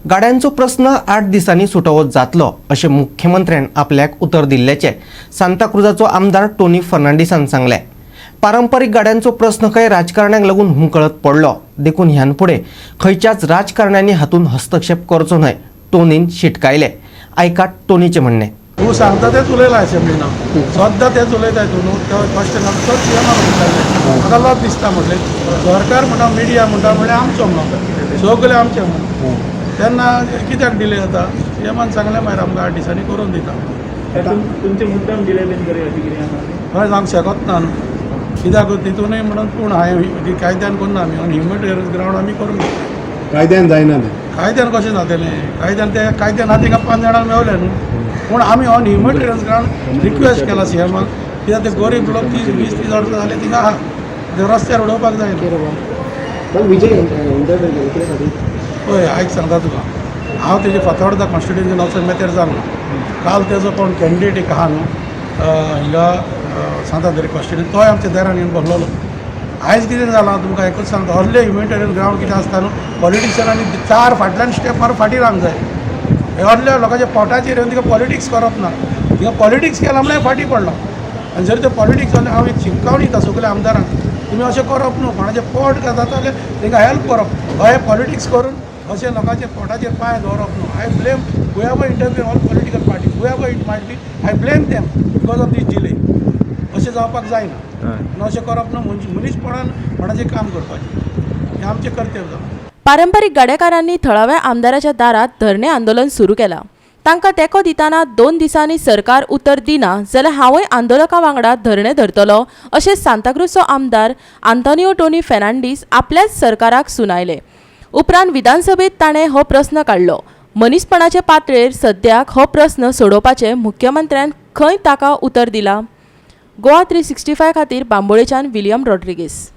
गाड्यांचो प्रस्न 8 दिसांनी सुटोवप जातलो अशें मुख्यमंत्र्यान आपल्याक उतर दिल्ल्याचें सांताक्रुजाचो आमदार टोनी फर्नांडीसान सांगलें. पारंपरीक गाड्यांचो प्रस्न खंय राजकारण्यांक लागून हुमकळत पडलो, देखून ह्यान फुडें खंयच्याच राजकारण्यांनी हातूंत हस्तक्षेप करचो न्हय, टोनीन शिटकायलें. आयकात टोनीचें म्हणणें. तूं सांगता तेंच उलयला असेंब्लीन. हांव सद्दां तेंच उलयताय तूं न्हू. तो क्वेश्चन तोच सीएमान विचारलें. म्हाका लज दिसता म्हटलें, सरकार म्हणटा, मिडिया म्हणटा, म्हणलें आमचो म्हणून, सगळे आमचे म्हणून. तेन्ना कित्याक डिले जाता? सीएमान सांगलें, मागीर आमकां 8 दिसांनी करून दिता. तुमचे मुद्दम डिले बीन करी अशें कितें आसा? हय, सांग शकत ना न्हू कित्याक तितूनय म्हणून. पूण हांवें कायद्यान करूं ना, आमी ऑन ह्युमन ग्रावंड आमी करून घेतले. कायद्यान जायना तें. कायद्यान कशें जातलें? कायद्यान ते कायद्यान आतां थिंगा पांच जाणांक मेवले न्हू. पूण आमी ऑन ह्युमॅनिटेरियन ग्रावंड रिक्वेस्ट केला सीएमाक, कित्याक ते गरीब लोक 30 20 30 वर्सां जाले थिंगा आहा, ते रस्त्यार उडोवपाक जायना. पण विजय इंटरव्यू केलो कित्या खातीर? पळय, आयज सांगता तुका हांव, तेजे फातोर्डा कॉन्स्टिट्युएन्सीन वचून मेतेर जालो ना. काल तेजो कोण कॅन्डिडेट एक आहा न्हू हिंगा सांतांद्रे कॉन्स्टिट्युएन्सी, तोय आमच्या दारान येवन बसलेलो. आयज कितें जालां तुमकां एकूच सांगता, असले ह्युमॅनिटेरियन ग्रावंड कितें आसता न्हू, पॉलिटिशियनांनी चार फाटल्यान स्टेप मारून फाटीं रावंक जाय. हे असल्या लोकांच्या पोटाचेर येवन तिका पॉलिटिक्स करप ना. थिंगा पॉलिटिक्स केला म्हणल्यार फाटीं पडलो. आनी जर ते पॉलिटिक्स जाल्यार हांव एक शिटकावणी दिता सगल्या आमदारांक, तुमी अशें करप न्हू. कोणाचें पोट जाता जाल्यार तांकां हेल्प करप. हय, पॉलिटिक्स करून अशें लोकांच्या पोटाचेर पांय दवरप न्हू. I blame whoever interfere, all political party, whoever it might be, I blame them because of this delay. अशें जावपाक जायना आनी अशें करप न्हू. मनीसपणान कोणाचें काम करपाचें हें आमचें कर्तव्य जालां. पारंपरीक गाडेकारांनी थळाव्या आमदाराच्या दारात धरणें आंदोलन सुरू केलां. तांकां तेंको दितना 2 दिसांनी सरकार उतर दिना जाल्यार हांवूय आंदोलकां वांगडा धरणें धरतलो अशें सांताक्रूजचो आमदार आंतोनियो टोनी फेर्नांडीस आपल्याच सरकाराक सुनायले. उपरांत विधानसभेत ताणें हो प्रस्न काडलो. मनीसपणाचे पातळेर सद्याक हो प्रस्न सोडोवपाचें मुख्यमंत्र्यान खंय ताका उतर दिलां? गोवा 365 खातीर बांबोळेच्यान विलियम रॉड्रिगीस.